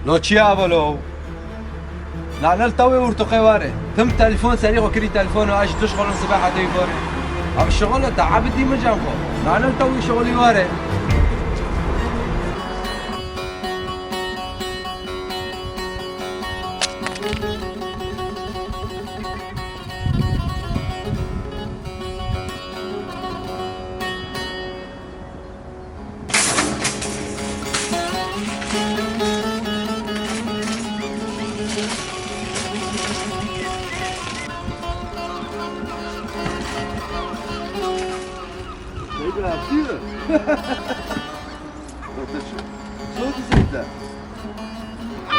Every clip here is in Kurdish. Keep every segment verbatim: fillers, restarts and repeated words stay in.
Lo çi ya balo? Nane li tewê urtuqê were. Tim telefon serî xwe kirî telefon û ez ji tu şixulin sibe hetê îvarê. Ev şixul e, te ebidî min cem xwe. Nane li tewê şixulî were.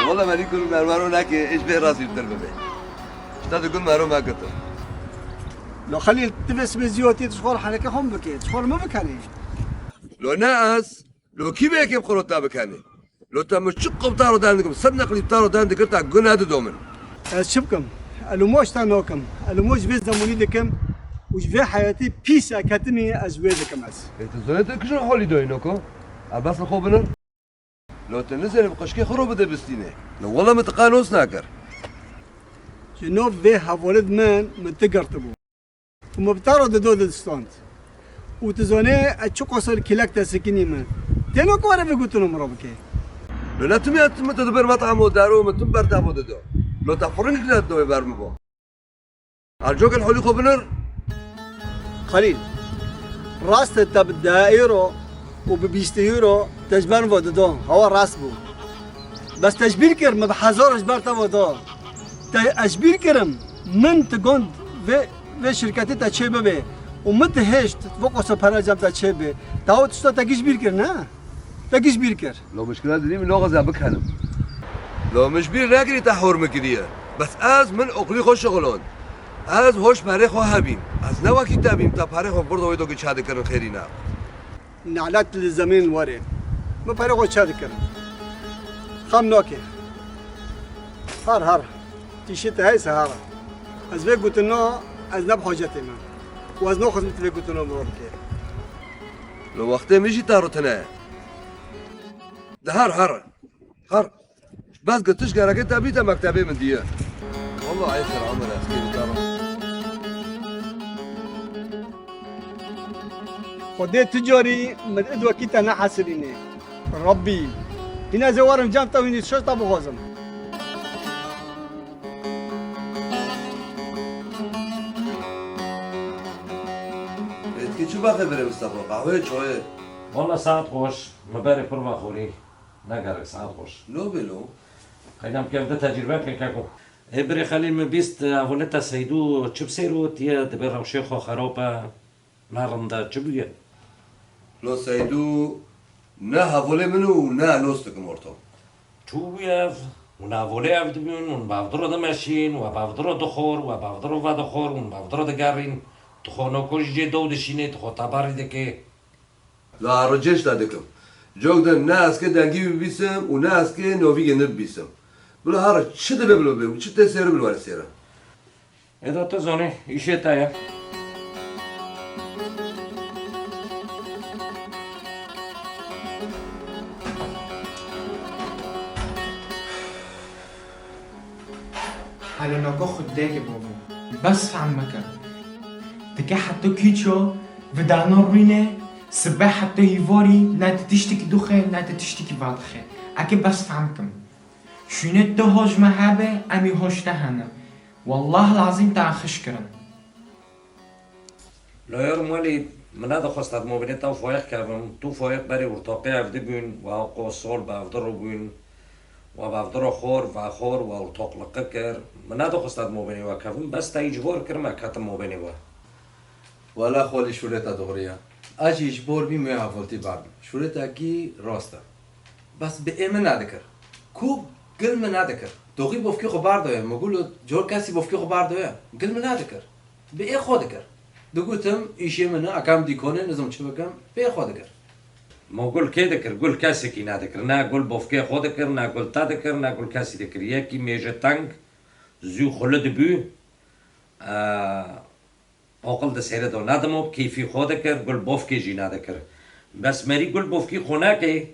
Wala me nî kur merwaro nake, êş bê razî li tir bibe. Ji te digun mero me girtin. Lo Xelîl, tu vê sibê zî hotî tu ji xwe re heneke xwe min bikê, ji xwe re min bikenê. Lo ne ez, lo kî vê yekê bi xwe re te bikenê? Lo te min çi qibtaro den dikim, sed neqlî btaro den dikir te gune dido min. Ez çi bikim? Elûmo ji te nakim. Elûmo ji vê zemunî dikim û ji vê heyatî pîs e ketimî ez wê dikim ez. Ê tu zonê tu kişin holî doyî noko? Ev bes li xwe binir. Lo tu nizêrî bi qişkê xwe ro bide bistînê. Lo wele min tiqa nos nakir. Ji no vê hevalê di min, min ti girtibû. Û min bi te re dido didistand. Û tu zonê ez çi qasir kîlek te sikinî min. Têno ku were vê gotino min re bike. Lo ne tu me tu min tu dibir metamo daro min tu ber te bo dido. Lo te firing kire dido ber min bo. Her cokel holî xwe binir. Xelîl, rast e te bi deh euro û bi bîst euro te ji ber min ve dido. Hewa rast bû. Bes te ji bîr kir, min bi hezar ji ber te ve da. Te ez ji bîr kirim, min ti gund vê, vê şirketê te çê bibe û min ti hêşt, vê qosa pere cem te çê be. Te o tişta te giş bîr kir, ne? Te giş bîr kir. Lo mişkila dilî min noxaza bikenim. Lo min ji bîr nekirî te hor min kiriye. Bes ez min oqlî xwe şixulon. Ez hoş perê xwe hebîm. Ez ne wekî te bîm te perê xwe birdo wê do ki çadikirin xêrî ne. Nelet li zemîn werê. Min perê xwe çadikirin. Xem nake. Har har. Tîşê te heyse har. Ez vê gotino ez ne bi hacetê me. Û ez noxizim tu vê gotino min re bikê. Li wextê min jî te rutine ye. De her, her, her. Bes gitiş gereke te bîte mektebê min diye. Walla ey ser Amer ez kê bikaro. Xwedê tu carî min id wekî te nehesilînê. Rabbî. Hîna ez ê werim cem te hînî şoş te bixwazim. Êtkî çi baxê birê Mistefa? Qehweyê, çayê? Walla saet xweş. Me berê pir vexwirî. Ne gerek, saet xweş. Lo bê lo. Xeynam ke evde tecrübe ke keko. Ê birê Xelîl, min bîst, e, hevalê te Seydû çi bi sêr û tiye dibê rewşê xwe xerab e. Ne rind e, çi bûye? Lo Seydû ne hevalê min û ne nos dikim orto. Çû bûye ev? Hûn hevalê ev dibûn, hûn bavdiro dimeşîn, we bavdiro dixwar, we bavdiro vedixwar, hûn bavdiro digerîn. Tu xwe noko ji cê do dişînê, tu xwe teberî dikê. La ricêş te dikim. Cok de ne ez kê dengî bibîsim û ne ez kê novîgê nibibîsim. Bila her çi dibe bilo be û çi tê sêre bil were sêre. Êda tu zanî, îşê te ye. Helonoko xwe dêke babo. Bes fehm meke. Dike heta kîço, vidano rûyne, sibe heta hîvarî, ne ti tiştekî duxe, ne ti tiştekî vadixe. Eke bes fehm kim. Şûnê tu hoş me hebe, em ê hoş te hene. Wallah lazîm te xiş kirin. Loyer Mwelî, min nedixwest ez mobîlê te û Fayiq kevim. Tu Fayiq berê ortaqê ev dibûn, we qo sol bevdiro bûn, we bevdiro xor, vexor, we ortaqliqi kir. Min nedixwest ez mobîlê we kevim, bes te îcbor kir, me ketim mobîlê we. Wela xwelî şûrê te doğru ye. Ez jî îcbor bîm wê hevaltî berdin. Şûrê te kî rast e. Bes bi ê min nedikir. Ku gil min nedikir. Doxî bofkê xwe berdoye. Min got, cor kesî bofkê xwe berdoye. Gil min nedikir. Bi ê xwe dikir. Digotim, îşê min e, ekem dîkonê, nizim çi bikim, bi ê xwe dikir. Ma gul kê dikir? Gul kesekî nedikir. Ne gul bofkê xwe dikir, ne gul te dikir, ne gul kesî dikir. Yekî mêje teng, zû xuli dibû, e, aqil di sêre de nedimo, keyfî xwe dikir, gul bofkê jî nedikir. Bes merî gul bofkî xwe nekê,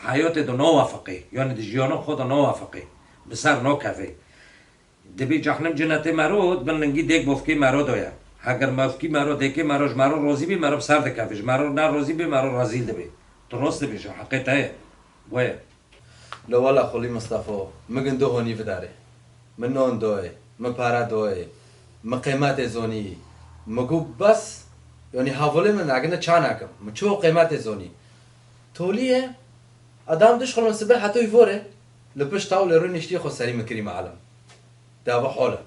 Heyatê de nawefiqê, yanî di jiyana xwe de nawefiqê, bi ser nakevê. Dibî cehnim cinetê mero di bin lingî dêk bofkê mero de ye. Heger mofkî mero dêkê mero ji mero razî bî, mero bi ser dikevê. Ji mero ne razî bî, mero rezîl dibî. Tu rast dibêjî, heqê te ye. Wê ye. Lo wela xwelî Mistefa, min gin du honî vidarê. Min non doyê, min para doyê, min qêmetê zonî. Min got bes, yanî hevalê min agine ça nakim. Min ço qêmetê zonî. Tolî ye, adam dişxulin sibê hetoyî vorê, li pişt tawlê rûniştî xwe serî min kirî meelim. Dava hol e.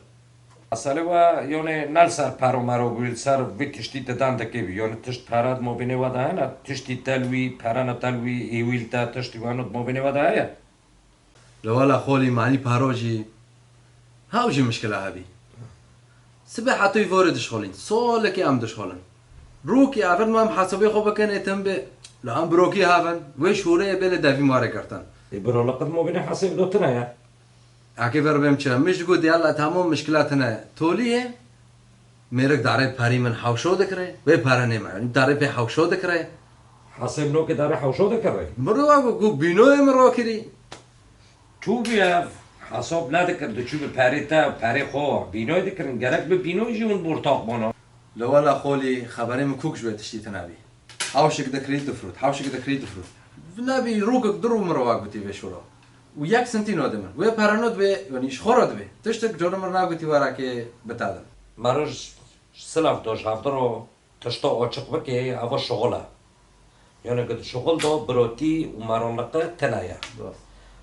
Meselê we, yonê ne li ser pero mero bû, li ser vî tiştî di dendekê bî. Yonê tişt pere di mobînê we de hene, tiştî te li wî, perena te li wî, êwîl te, tiştî weno di mobînê we de heye? Li wela xolî manî pero jî hew jî mişkila hebî. Sibê hetoyî vorê dişxolîn, solekê em dişxolin. Rokî evin em hesabê xwe bikin ê tim bê. Li em birokî havin, wê şûreyê bê li devî marê girtin. Ê biro li qit mobînê hesê bi do tune ye. Ekê ver bêm çi? Min ji got yalla tamam mişkila tune. Tolî ye. Mêrik darê perî min hewşo dikire. Wê pere nême. Darê pê hewşo dikire. Hesê min o ki darê hewşo dikire. Min ro got, got bînoyê min ro kirî. Çû bû ev? Hesab nedikir. Diçû bi perê te, perê xwe. Bînoy dikirin. Gerek bi bînoy jî hûn bi ortaq bana. Li wela xolî xeberê min kûk ji wê tiştî tune bî. Hewşik dikirî difrût, hewşik dikirî difrût. Nebî rokek du rû min re wa gotî vê şûro. Û yek sentî nodê min. Wê pere nod wê, yanî ji xwe re dibê. Tiştek cor min nagotî werakê bite din. Mero ji silav do ji hevdiro tişto oçiq bikê, evo şixul e. Yanî gid şixul do birotî û meronliqe tena ye. Rast.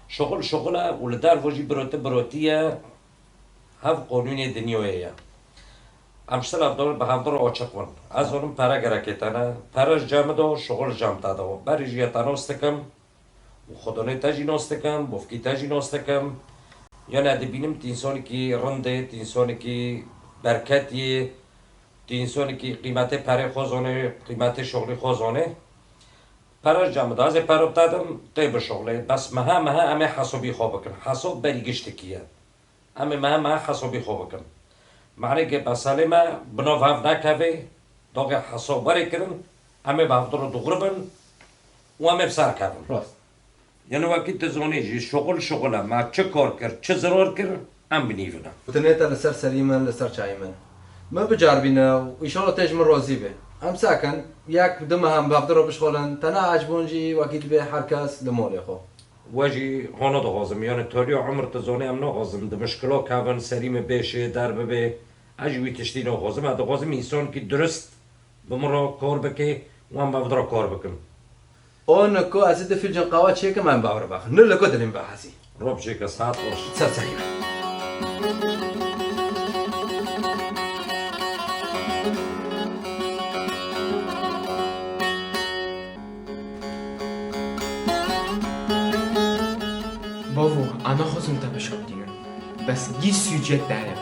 Şixul şixul e û li dervo jî birotî birotî ye. Hev qonûnê dinyoyê ye. Em ji silav do bi hevdiro oçiq bin. Ez zonim pere gerekê te ne. Pere ji cem do, şixul ji cem te do. Berî jî ye te nos dikim. Û xwedonê te jî nos dikim, bofkî te jî nos dikim. Yanî dibînim tu însanekî rind ê, tu însanekî berketî yê, tu însanekî qîmetê perê xwe zonê, qîmetê şixulî xwe zonê. Pere ji cem de, ez ê pere te dim, tê bişixulê. Bes meha meha em ê hesabî xwe bikin. Hesab berî giştekî ye. Em ê meha meha hesabî xwe bikin. Merêkê peselê me bi nav hev nekevê, doxê hesab werê kirin, em ê bi hevdiro dûr bin û em ê bi ser kevin. Rast. Yanî wekî tu zonî jî şixul şixul e, me çi kar kir, çi zirar kir, em bi nîv ne. Û tu nê te li ser serî min, li ser çayê min. Min bicaribîne û înşallah tê ji min razî be. Em sakin, yek du meh em bi hevdiro bişxulin, te neacibûn jî wekî dibê her kes li molê xwe. We jî hona dixwazim, yanî toliya umr tu zonê em naxwazim di mişkilo kevin, serî min bêşê, der bibê. Ez jî wî tiştî naxwazim. Ez dixwazim însanekî durist bi min re kar bike û em bi hevdira kar bikin. O niko ez ê du filcan qawa çêkim em bi hevdira vexin. Niko dilê min vehezî. Rob çêke, saet xweş. Ser serî min. Bavo, ez naxwazim te bişoptînim. Bes gî sûcê te ye.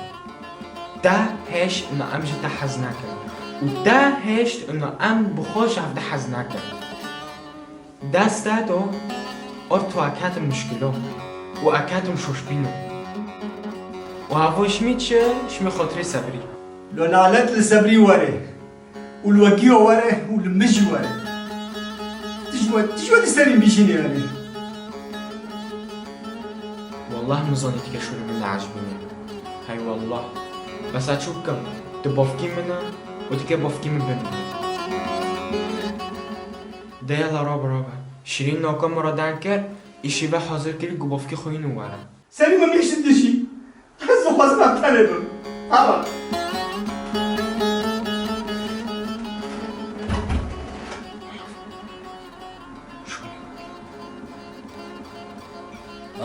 Te hêşt ûna em ji te hez nakin. Û te hêşt ûna em bi xwe ji hev de hez nakin. Dest te do, or tu eketim muşkilo. Û eketim şoşbîno. Û evo şimî çi? Şimî xotirê sebrî. Lo nalet li sebrî were. Û li we giyo were û li min jî were. Tu ji we, tu ji we di serî bîşînê were. Wallah min zanî tu ke şûrê min diecibînî. Hey wallah. Bes ez çi bikim? Tu bavkî min e û tu ke bavkî min bimîne. De yala rabe rabe. Şirîn naka min re deng kir, îşî ve hazir kirî ku bavkî xwe îno were. Serî min mêşin dijî. Ez dixwazim ev tenê bim. Ava.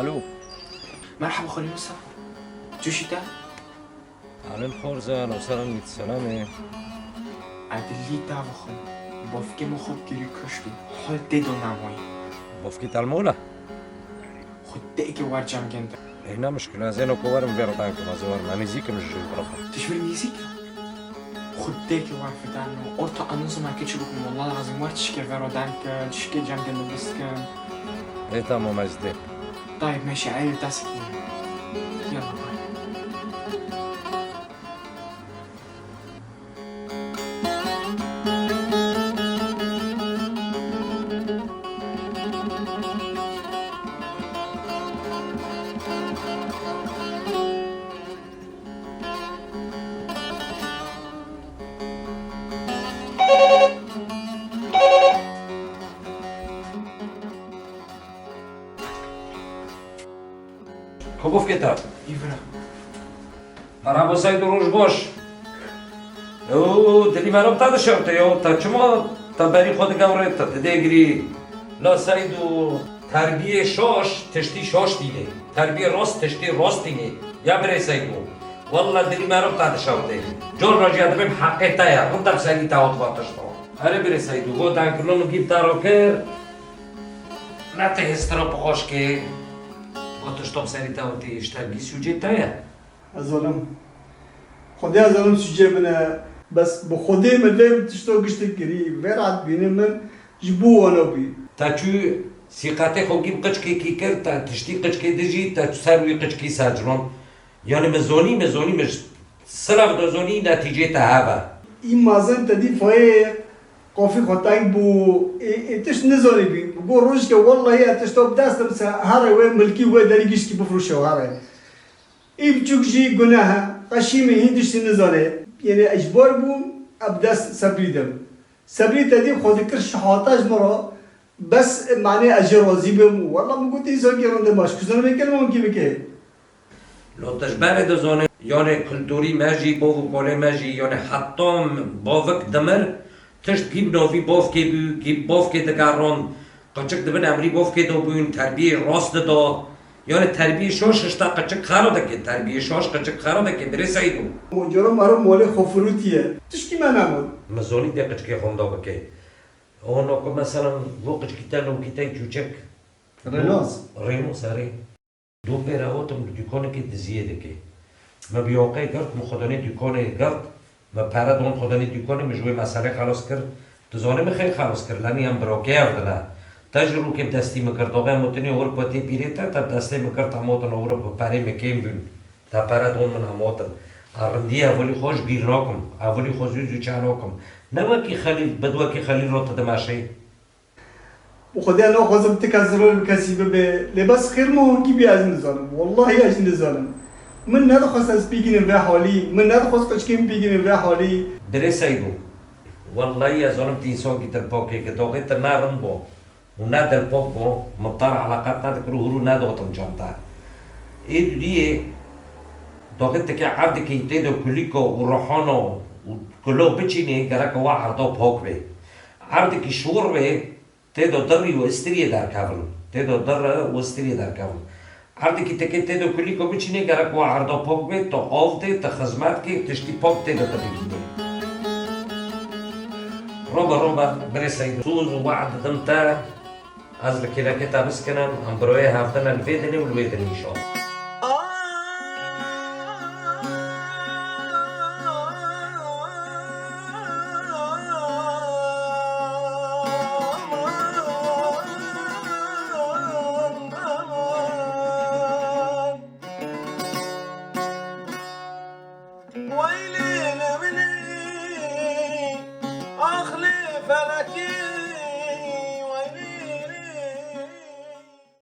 Alo. Merhaba Xwelî Musa. Çûşî te? Alin xorze, no selam git selamê. Edilî te bixwin. Bavkê min xwe kirî kuştî. Hol tê do namoyî. Bavkî te li mol e? Xwedêkê wer cem gênde. Ê, ne mişkil e, ez ê no ku werim vê re deng kim, ez ê werim, ez nêzîk im ji jin bira. Tu ji min nêzîk e? Xwedêkê wer fidan o. Orta anûzim eke çi bikim, wallah lazim wer tişkê vê re deng kim, tişkê cem gênde bist kim. Ê, tamam, ez dê. Tayeb, meşe, ey, dest kim. Yalla, bay. Xwe bifkê te. Îvra. Merhaba Seydo, roj baş. Ew dilî me re ta dişewte ya, te çima te berî xwe digewre, te ti dê girî? La Seydo, terbiyê şaş tiştî şaş tînê. Terbiyê rast tiştî rast tînê. Ya birê Seydo. Walla dilî me re ta dişewte. Cor rojiya dibêm heqê te ye. Rinda bi serî te hat va tişta. Erê birê Seydo, go dengkirno min gîv te re kir. Ne te hêstira bi xweş kê. Go tişta bi serî te hatî, ji terbiyê sûcê te ye. Ez zanim. Xwedê ez zanim sûcê min e. Bes bi Xwedê min vê tişto giştik kirî. Vê rahat bînin min ji bo wana bû. Te çû sîqetê xwe gî bi qiçkekî kir, te tiştî qiçkê dijî, te çû ser wî qiçkî secron. Yanî min zonî, min zonî, min silav da zonî, netîcê te hev e. Î mazin te dî fayê qafî xwe teng bû, ê, ê tişt nizanî bî. Go rojke wellahî ez tişto bi dest im se herê wê milkî wê derî gişkî bifroşe herê. Î biçûk jî guneh e. Qeşî min hîn tiştî nizane. Yanî ez ji bar bûm, ez bi dest Sebrî dim. Sebrî te dî xwe dikir şihata ji min re. Bes, manê ez jê razî bim. Wella min got, însakî rinde ma ji ku zanibê kelma min kî bike. Lo te ji berê dizanî, yanê kulturî me jî, bov û kolê me jî, yanê heta bavik dimir, tişt gî bi navî bavkê bû, gî bi bavkê digerand. Qiçik di bin emrî bavkê de bûn, terbiyê rast dida. Yanî terbiyê şaş hişta qiçik xera dike, terbiyê şaş qiçik xera dike, birê Seydo. Ocora mero molê xwe firûtiye. Tişkî me negot. Min zonî dê qiçikê xwe da bike. Ono ku mesela bu qiçkî te lewkî te çûçek. Rênos. Rênos, erê. Du pêre otim li dûkanekê diziyê dike. Me bi yoqê girt, min xwedanê dûkanê girt, me pere don xwedanê dûkanê, min ji wê meselê xelas kir. Tu zanî min xêr xelas kir, lenî em birokê ev dine. Te ji rûkê bi destî min kir, doxê em otinê Ewropa tê pîrê te, te bi destê min kir, em otin Ewropa, perê min kêm bûn. Te pere don min em otin. A rindiyê evilî xwe ji bîr nakim, evilî xwe zû zû çe nakim. Ne wekî Xelîl, bi wekî Xelîl re tu dimeşê. Bi Xwedê naxwazim ti kes zirarê bi kesî bibe, lê bes xêr min hûn kî bî ez nizanim. Wellahî ez jî nizanim. Min nedixwest ez bigînim vê halî, min nedixwest qiçkê min bigînim vê halî. Birê Seydo, wellahî ez zanim tu însankî dilpokê ke doxê te ne rind bo û ne dilpok bo, min tar eleqet nedikir û hûrû nedotim cem te. Ê dudiyê doxê te ke erdikî tê de kulîko û rohano û kulo biçînê gereke wa erdo pok bê. Erdikî şûr bê, tê de dirrî û istiriyê derkevin. Tê de dirre û istiriyê derkevin. Erdikî teke tê de kulîko biçînê gerek wa erda pok bê, tu av dê, tu xizmet kê, tiştî pok tê de tu bigînî. Robe, robe, birê Seydo. Soz û we'd didim te, ez li kêlekê te biskinim, em biroyê hev dine li vê dinê û li wê dinê înşallah.